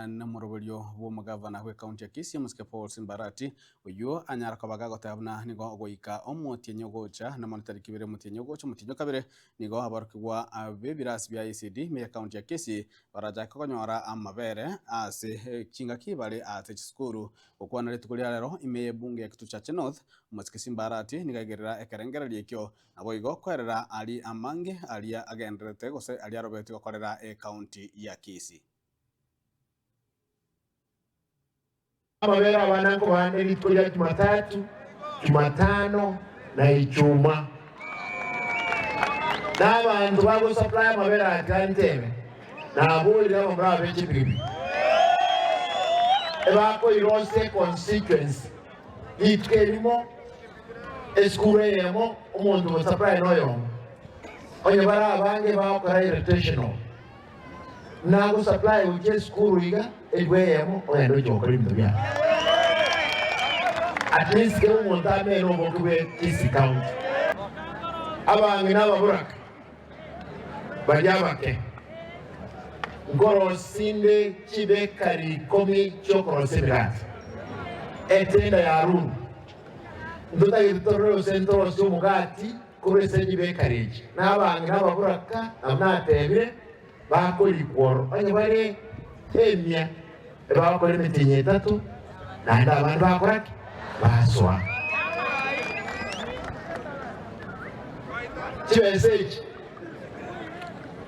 nomoroberio bw'omogavana bw'ekaunti ya Kisii omosike Paul Simbarati oyio anyara koba gagoteba buna nigo goika omotienyi ogocha na mono tariki ibere omotienyi ogocha omotienyi o kabere nigo aborokigwa b'ebirasi bia ECD ime y'ekaunti ya Kisii barachake konyora amabere ase chingaki bare ase chisukuru. Gokwana rituko ria rero ime y'ebunge ya Kituchache North omosike Simbarati nigo aigerera ekerengererio ekio Naboigo koerera aria amange aria agendererete gose aria arobetie gokorera ecounty ya Kisii. Amabere abana nkobande rituko ria Jumatatu, Jumatano na Ijumaa. Na abanto bagosupply amabere aya tiga ntebe, naborire abamura aba be chipigipigi ebakoirosia econstituency rituko erimo. Esukuru eyemo omonto ogosupply noyomo, onye bare abange bagokora irrotational, nagosupply gochia esukuru iga elifu eyemo ogende gochia gokora ebinto biaye. At least kera omonto amene oboke bwe Kisii County. Abang'ina ababoraka baria abake, nkorosinde chibekari ikomi chiokorosia emegati, etenda ya Haruni. Ntotagete torore gose ntorosie omogati korwa ase chibekari echi, na abang'ina ababoraka nabwo natebire, bakorikwa oro, onye bare emia, ebagokora emetienyi etato, naende abande bakora ki? Basoa. Chibesa echi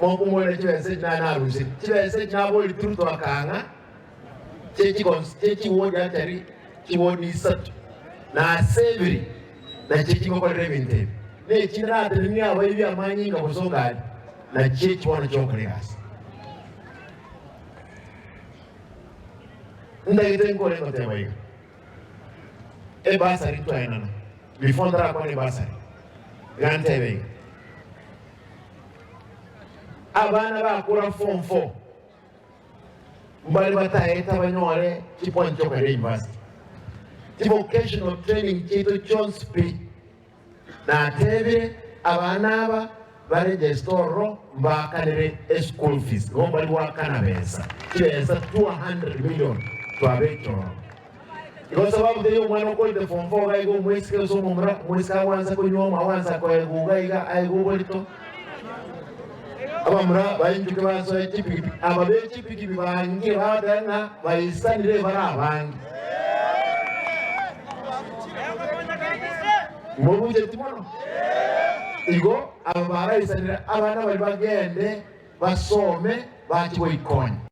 mokumore chibesa echi naye narusirie, chibesa echi nabori Ruto akang'a chechiwodi achari chiwodi isato na ase ebere nachio chingokorera ebinto ebi, na echinde natenenirie abaibi amanyinga bosongo aria, nachio echi bono chiokora egasi. Ntagete nkore ngoteba iga, ebasari ntwaenana, before ntarakwana ebasari, iga ntebe iga, abana bakora form four, Mbare bataete abanyore chipoint chi'okoira university. Chivocational training chiaito chionsi pi. Natebire abana aba baregister ororo mbaakanere eschool fees igo mbari goakana besa chibesa 200 million twabekire ororo. Igo sababu teiyo omwana okorete form four iga iga omoiseke gose omomura, omoiseke agwansa konywa omo agwansa koegwa iga iga aegwe oborito. Abamura bainchuke basoe chipigipigi, aba be chipigipigi bangire bagoteba ng'a baisanire bare abange. Mobucheti mono? Igo aba baraisanire abana baria bagende basome bache goikonya.